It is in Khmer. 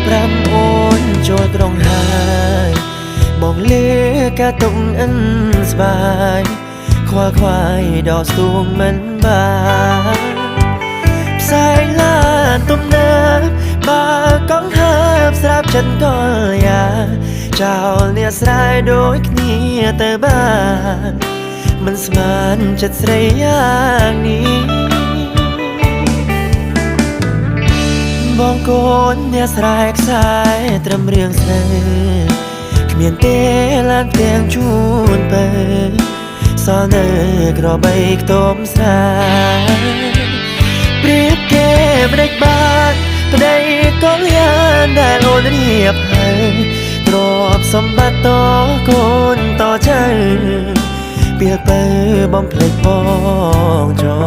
5អូនចូលក្រុងហើយបងលើការទុកអិនស្បាយខ្វល់ខ្វាយដល់ស្ទួងមិនបានផ្សែងឡានទំនើបបើកង់ហើបស្រាប់ចិនកលយាចោលអ្នកស្រែដូចគ្នាទៅបានមិនស្មានចិត្តស្រីយ៉ាងនេះ បងកូនអ្នកស្រែខ្សែត្រឹមរឿងស្នេហ៍គ្មានទេឡានផ្ទាំងជូនពើសល់នៅក្របីខ្ទមស្រាប្រៀបគេមិនដេចបានប្តីកលយានដែលអូនរៀបហើយទ្រព្យសម្បត្តិតកូនតចៅពីលពើបំភ្លេចបងចោ